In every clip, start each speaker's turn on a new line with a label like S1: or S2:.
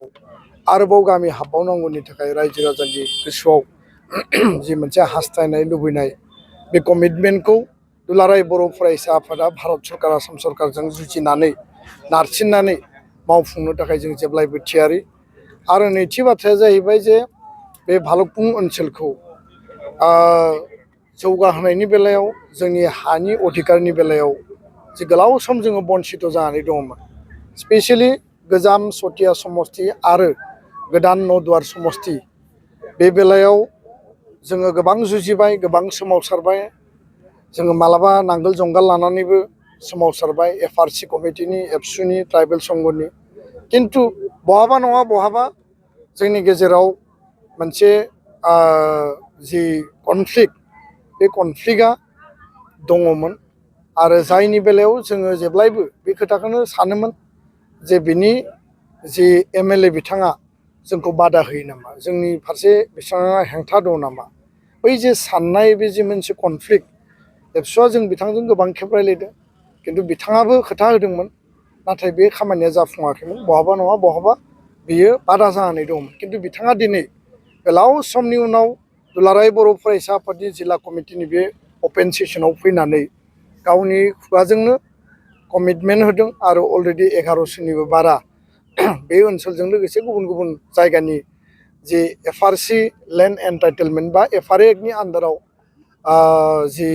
S1: आरोबाव गामि हाबबावनांगौनि थाखाय रायजो राजानि गोसोआव जि मोनसे हास्थायनाय लुबैनाय बे कमिटमेन्टखौ दुलाराय बर' फरायसा आफादा भारत सरकार आसाम सरकारजों जुजिनानै नारसिननानै मावफुंनो थाखाय जों जेब्लायबो थियारि। आरो नैथि बाथ्राया जाहैबाय जे बे भालुकपुं ओनसोलखौ जौगाहोनायनि बेलायाव जोंनि हानि अधिकारनि बेलायाव जे गोलाव सम जोङो बन्सित जानानै दङमोन, स्पेसियेलि गोजाम सतिया समस्ति आरो गोदान नदुवार समस्ति बे बेलायाव जोङो गोबां जुजिबाय, गोबां सोमावसारबाय। जोङो मालाबा नांगोल जंगाल लानानैबो सोमावसारबाय, एफआरसि कमिटिनि, एबसुनि, ट्राइबेल संघनि। किन्तु बहाबा नङा बहाबा जोंनि गेजेराव मोनसे जि कनफ्लिक्ट, बे कनफ्लिक्टआ दङमोन। आरो जायनि बेलायाव जोङो जेब्लायबो बे खोथाखौनो सानोमोन जे बिनि जि एमएलए बिथाङा जोंखौ बादा होयो नामा, जोंनि फारसे बिथाङा हेंथा दं नामा। बै जे साननाय बे जे मोनसे कनफ्लिक्ट, एबसुआ जों बिथांजों गोबां खेब रायलायदों, किन्तु बिथाङाबो खोथा होदोंमोन, नाथाय बे खामानिया जाफुङाखैमोन। बहाबा नङा बहाबा बियो बादा जानानै दंमोन। किन्तु बिथाङा दिनै गोलाव समनि उनाव दुलाराय बर' फरायसा आफादनि जिल्ला कमिटिनि बे अपेन सेसनाव फैनानै गावनि खुगाजोंनो कमिटमेन्ट होदों। आरो अलरेडि 1100निबो बारा बे ओनसोलजों लोगोसे गुबुन गुबुन जायगानि जि एफआरसि लेन्ड एन्टाइटेलमेन्ट बा एफआरए एक्टनि आन्दाराव जि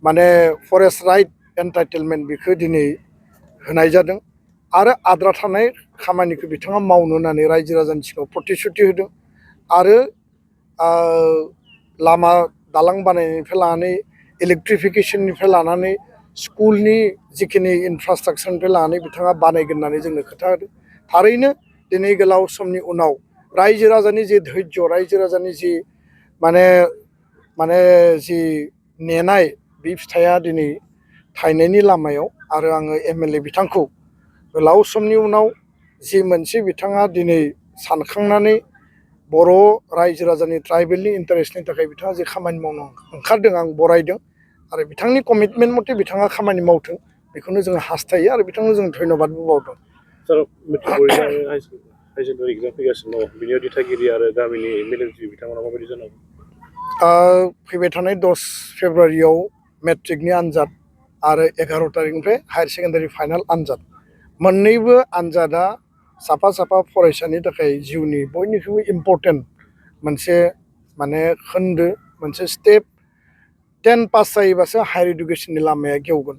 S1: माने फरेस्ट राइट एन्टाइटेलमेन्ट बेखौ दिनै होनाय जादों। आरो आद्रा थानाय खामानिखौ बिथाङा मावनो होननानै रायजो राजानि सिगाङाव प्रतिश्रुति होदों। आरो लामा दालां बानायनायनिफ्राय लानानै इलेक्ट्रिफिकेसननिफ्राय लानानै स्कुलनि जिखिनि इनफ्रास्ट्राक्चारनिफ्राय लानानै बिथाङा बानायगोन होननानै जोंनो खोथा होदों। थारैनो दिनै गोलाव समनि उनाव रायजो राजानि जि धैर्य, रायजो राजानि जि माने जि नेनाय, बे फिथाइया दिनै थायनायनि लामायाव। आरो आङो एमएलए बिथांखौ गोलाव समनि उनाव जि मोनसे बिथाङा दिनै सानखांनानै बर' रायजो राजानि ट्राइबेलनि इन्टारेस्टनि थाखाय बिथाङा जे खामानि मावनो ओंखारदों, आं बरायदों। आरो बिथांनि कमिटमेन्ट मथे बिथाङा खामानि मावथों, बेखौनो जोङो हास्थायो आरो बिथांनो जों धन्यबादबो बावदों।
S2: सार, मेट्रिक हाइ सेकेन्डारि एग्जाम फैगासिनो दङ, बिनि दिथागिरि आरो गामिनि मेलेमजिबि बिथांमोना माबायदि जानांगौ?
S1: फैबाय थानाय 10 फेब्रुवारियाव मेट्रिकनि आनजाद आरो 11 तारिखनिफ्राय हायार सेकेन्डारि फाइनाल आनजाद। मोन्नैबो आनजादा साफा साफा फरायसानि थाखाय जिउनि बयनिख्रुइबो इम्पर्टेन्ट मोनसे खोन्दो, मोनसे स्टेप। 10 पास जायोबासो हायार इडुकेसननि लामाया गेवगोन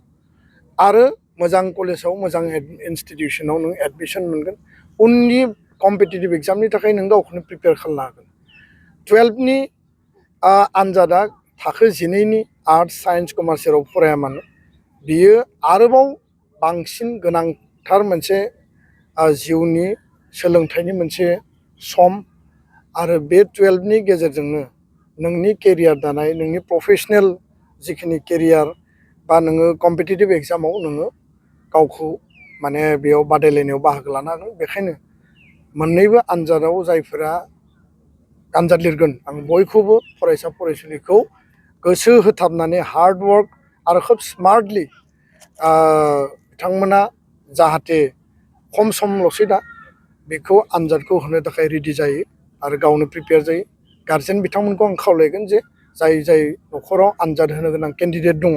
S1: आरो मोजां कलेजाव, मोजां इनस्टिटिउसनाव नों एडमिसन मोनगोन। उननि कम्पिटिटिभ एग्जामनि थाखाय नों गावखौनो प्रिपेयार खालामनो हागोन। 12नि आनजादा थाखो 12नि आर्ट्स, साइन्स, कमार्स जेराव फराया मानो, बियो आरोबाव बांसिन गोनांथार मोनसे जिउनि सोलोंथाइनि मोनसे सम। आरो बे 12नि गेजेरजोंनो नोंनि केरियार दानाय, नोंनि प्रफेशनेल जिखिनि केरियार बा नोङो कम्पिटिटिभ एग्जामाव नोङो गावखौ बेयाव बादायलायनायाव बाहागो लानो हागोन। बेखायनो मोन्नैबो आनजादाव जायफोरा आनजाद लिरगोन, आं बयखौबो फरायसा फरायसुलिखौ गोसो होथाबनानै हार्डवर्क आरो खोब स्मार्टलि बिथांमोना जाहाथे खम समल'सै दा, बेखौ आनजादखौ होनो थाखाय रेडि जायो आरो गावनो प्रिपेयार जायो। गार्जेन बिथांमोनखौ आं खावलायगोन जे जाय न'खराव आनजाद होनो गोनां केन्डिडेट दङ,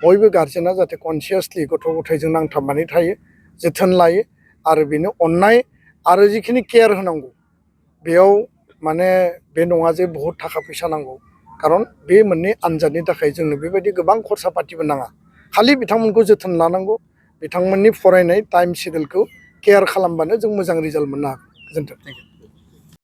S1: बयबो गार्जेना जाहाथे कनसियासलि गथ' गथायजों नांथाबनानै थायो, जोथोन लायो आरो बेनो अननाय आरो जिखिनि केयार होनांगौ। बेयाव बे नङा जे बहुद थाखा फैसा नांगौ, खारन बे मोननै आनजादनि थाखाय जोंनो बेबायदि गोबां खरसा पातिबो नाङा। खालि बिथांमोनखौ जोथोन लानांगौ, बिथांमोननि फरायनाय टाइम सिडिउलखौ केयार खालामबानो जों मोजां रिजाल्ट मोननो हागोन। गोजोन्थों।